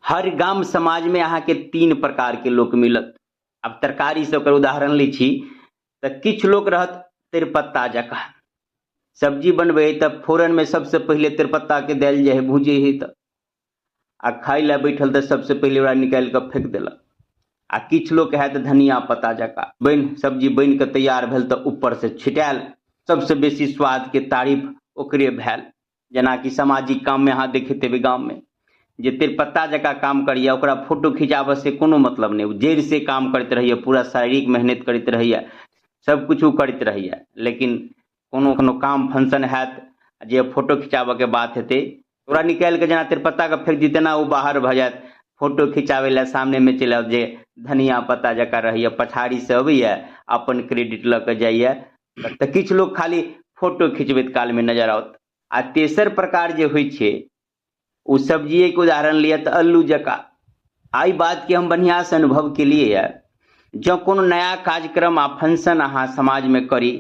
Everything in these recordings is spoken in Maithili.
हर गाम समाजमे अहाँके तीन प्रकारके लोक मिलत। आब तरकारी से ओकर उदाहरण लै छी तऽ किछु लोक रहत तेरपत्ता जकाँ, सब्जी बनबै हइ तऽ फोरनमे सबसँ पहिले तेरपत्ताके देल जाइ हइ, भुजै हइ तऽ, आ खाइ लए बैठल तऽ सबसँ पहिले ओकरा निकालि कऽ फेक देलक। आ किछु लोक हैत धनिया पत्ता जकाँ, बनि सब्जी बनि कऽ तैयार भेल तऽ ऊपरसँ छिटायल, सबसँ बेसी स्वादके तारीफ ओकरे भेल। जेनाकि सामाजिक काममे अहाँ देखैत हेबै गाममे जे तेरपत्ता जकाँ काम करैए ओकरा फोटो खिचाबऽ से कोनो मतलब नहि, ओ जड़िसँ काम करैत रहैए, पूरा शारीरिक मेहनति करैत रहैए, सब किछु ओ करैत रहैए, लेकिन कोनो कोनो काम फंक्शन हैत जे फोटो खिचाबऽके बात हेतै ओकरा निकालि कऽ जेना तेरपत्ताके फेक दी तेना ओ बाहर भऽ जायत फोटो खिचाबै लए, सामनेमे चलि आयत जे धनिया पत्ता जकाँ रहैए, पछाड़ीसँ अबैए अपन क्रेडिट लऽ कऽ जाइए। तऽ किछु लोक खाली फोटो खिचबैत कालमे नजर आओत। आ तेसर प्रकार जे होइ छै ओ सब्जिएके उदाहरण लिअ तऽ अल्लू जकाँ। आ एहि बातके हम बढ़िआँसँ अनुभव केलियै यऽ, जँ कोनो नया कार्यक्रम आ फंक्शन अहाँ समाजमे करी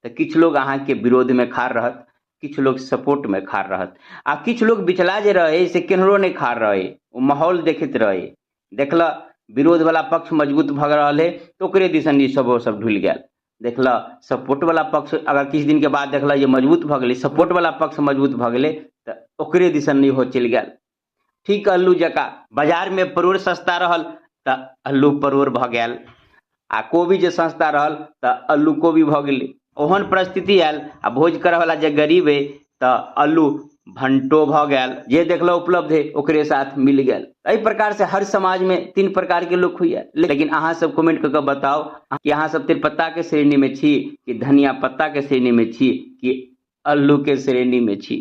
तऽ किछु लोक अहाँके विरोधमे खाड़ रहत, किछु लोक सपोर्टमे खाड़ रहत, आ किछु लोक बिचला जे रहै से केम्हरो नहि खाड़ रहै, ओ माहौल देखैत रहै। देखलक विरोधवला पक्ष मजबूत भऽ रहल हइ तऽ ओकरे दिसन ई सब सब ढुलि गेल। देखलक सपोर्टवला पक्ष अगर किछु दिनके बाद देखलक जे मजबूत भऽ गेलै, सपोर्टवला पक्ष मजबूत भऽ गेलै तऽ ओकरे दिसन इहो चलि गेल। ठीक अल्लू जकाँ बाजारमे परोड़ सस्ता रहल तऽ अल्लू परोड़ भऽ गेल, आ कोबी जे सस्ता रहल तऽ अल्लू कोबी भऽ गेलै। ओहन परिस्थिति आयल आ भोज करऽवला जे गरीब अइ तऽ अल्लू भंटो भऽ गेल, जे देखलक उपलब्ध है ओकरे साथ मिल गेल। एहि प्रकार से हर समाज में तीन प्रकार के लोग होइए। लेकिन अहाँ सब कमेंट कऽ के बताउ कि अहाँ सब तेजपत्ता के श्रेणी में छी कि धनिया पत्ता के श्रेणी में छी कि अल्लू के श्रेणी में छी।